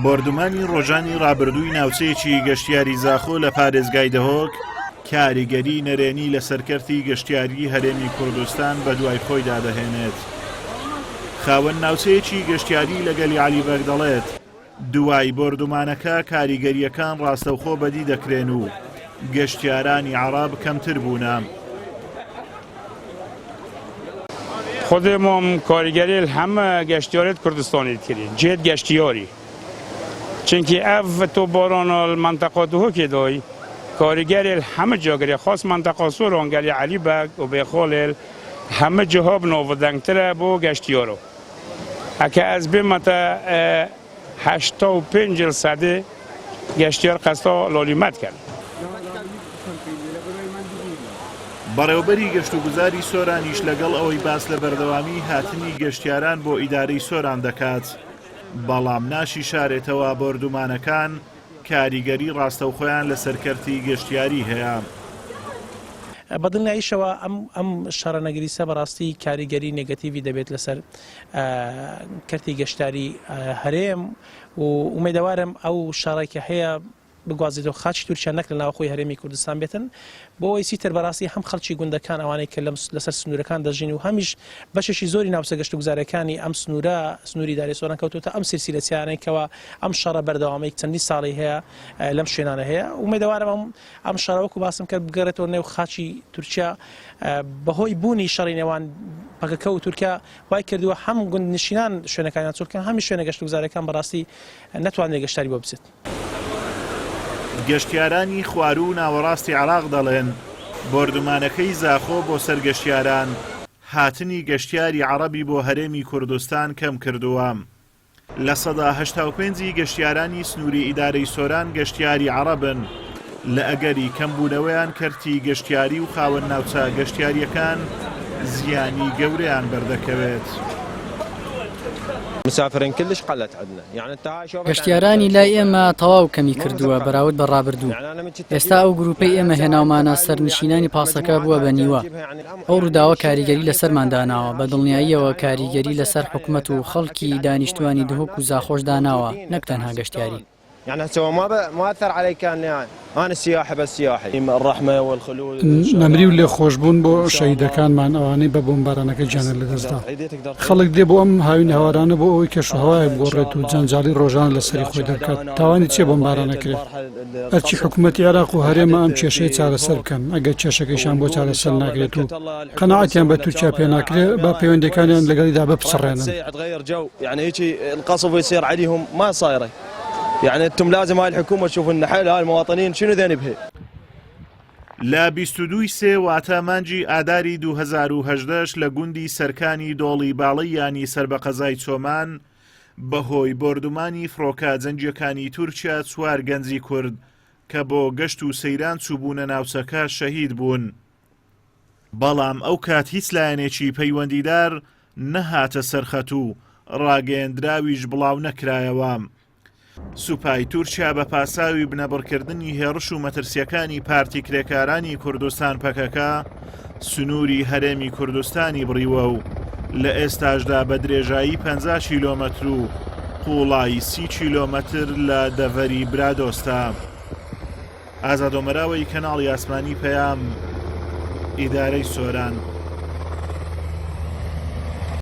بۆردومانی ڕۆژانی ڕابردووی ناوچەیەکی گەشتیاری زاخۆ لە پارێزگای دهۆک کاریگەری نەرێنی لەسەر کەرتی گەشتیاری هەرێمی کوردستان بەدوای خۆیدا دەهێنێت. خاوەن ناوچەیەکی گەشتیاری لە گەلی عەلی بەگ دەڵێت، دوای بۆردومانەکە کاریگەرییەکان ڕاستەوخۆ بەدی دەکرێن و گەشتیارانی عەڕەب کەمتر بوونە. خودێ مام کاریگەریل هەمە گەشتیارێت کوردستانی دکری جێت گەشتیاری چونکی ئەڤ تۆپبارانا مەنتەقا دهۆکێ دای کاریگەریل هەمە جاگرێ خاس مەنتەقا سۆران گەلی عەلی بەگ و بێخاڵێل هەمە جهاب ناودەنگترە بۆ گەشتیارا ئەکە ئەز بێمە تە 85 سەدێ گەشتیار قەستا لالی مەد کەن. بەڕێوەبەری گەشتوگوزاری سۆرانیش لەگەڵ ئەوەی باس لە بەردەوامیی هاتنی گەشتیاران بۆ ئیدارەی سۆران دەکات، بەڵام ناشیشارێتەوە بۆردومانەکان کاریگەری ڕاستەوخۆیان لەسەر کەرتی گەشتیاری هەیە. بە دڵنیاییشەوە ئەم ئەم شەڕە نەگریسە بەڕاستی کاریگەری نێگەتیڤی دەبێت لەسەر کەرتی گەشتاری هەرێم و ئومێدەوارم ئەو شەڕێک کە هەیە بگوازێتەوە خاچی تورکیا نەک لە ناوخۆی هەرێمی کوردستان بێتن بۆ ئەوەی چیتر بەڕاستی هەم خەڵکی گوندەکان ئەوانەی کە لەم لەسەر سنوورەکان دەژین و هەمیش بەشێکی زۆری ناوچە گەشتوگوزارەکانی ئەم سنوورە سنووری دارێ سۆران کەوتووەتە ئەم سلسیلە چیانەی کەوا ئەم شەڕە بەردەوامەی چەندین ساڵی هەیە لەم شوێنانە هەیە ئومێدەوارم ئەم ئەم شەڕە وەکو باسم کرد بگەڕێتەوە نێو خاچی تورکیا بەهۆی بوونی شەڕی نێوان پەکەکە و تورکیا وای کردووە هەم گوندنشینان شوێنەکانیان چۆڵ بکەن هەمیش شوێنە گەشتوگوزارەکان بەڕاستی نەتوانرێت گەشتاری بۆ بچێت. گەشتیارانی خواروو و ناوەڕاستی عێراق دەڵێن، بۆردومانەکەی زاخۆ بۆ سەر گەشتیاران، هاتنی گەشتیاری عەڕەبی بۆ هەرێمی کوردستان کەمکردووە. 85% ی گەشتیارانی سنووری ئیدارەی سۆران گەشتیاری عەڕەبن، لە ئەگەری کەمبوونەوەیان کەرتی گەشتیاری و خاوەن ناوچە گەشتیارییەکان زیانی گەورەیان بەردەکەوێت. گەشتیارانی لای ئێمە تەواو کەمی کردووە بەراورد بە ڕابردوو، ئێستا ئەو گروپەی ئێمە هێناومانە سەرنشینانی پاسەکە بووە بە نیوە، ئەو ڕووداوە کاریگەری لەسەرمان داناوە، بە دڵنیاییەوە کاریگەری لەسەر حکومەت و خەڵکی دانیشتووانی دهۆک و زاخۆش داناوە نەک تەنها گەشتیاری. نەمری و لێخۆشبوون بۆ شەهیدەکانمان ئەوانەی بە بۆمبارانەکە گیانیان لەدەستدا. خەڵک دێ بۆ ئەم هاوینەهەوارانە بۆ ئەوەی کەشوهەوایەک بگۆڕێت و جەنجاڵی ڕۆژانە لەسەری خۆی دەربکات. تاوانی چییە بۆمباران ئەکرێت؟ ئەرکی حکومەتی عێراق و هەرێمە ئەم کێشەیە چارەسەر بکەن، ئەگەر کێشەکەیشیان بۆ چارەسەر ناکرێت و قەناعەتیان بە تورکیا پێ ناکرێ با پەیوەندیەکانیان لەگەڵیدا بپچڕێنن. لە 22 ی سێ واتە مانگی ئاداری 2018 لە گوندی سەرکانی دۆڵی باڵەیانی سەر بە قەزای چۆمان بەهۆی بۆردومانی فڕۆکە جەنگییەکانی تورکیا چوار گەنجی کورد کە بۆ گەشت و سەیران چووبوونە ناوچەکە شەهید بوون. بەڵام ئەو کات هیچ لایەنێکی پەیوەندیدار نەهاتە سەرخەت و ڕاگەیەندراویش بڵاو نەکرایەوە. سوپای تورکیا بە پاساوی بنەبڕکردنی هێڕش و مەترسییەکانی پارتی کرێکارانی کوردستان پەکەکە سنووری هەرێمی کوردستانی بڕیوە و لە ئێستاشدا بە درێژایی 50 کیلۆمەتر و قوڵایی 30 کیلۆمەتر لە دەڤەری برادۆستە. ئازاد ئۆمەراوەی کەناڵی ئاسمانی پەیام ئیدارەی سۆران.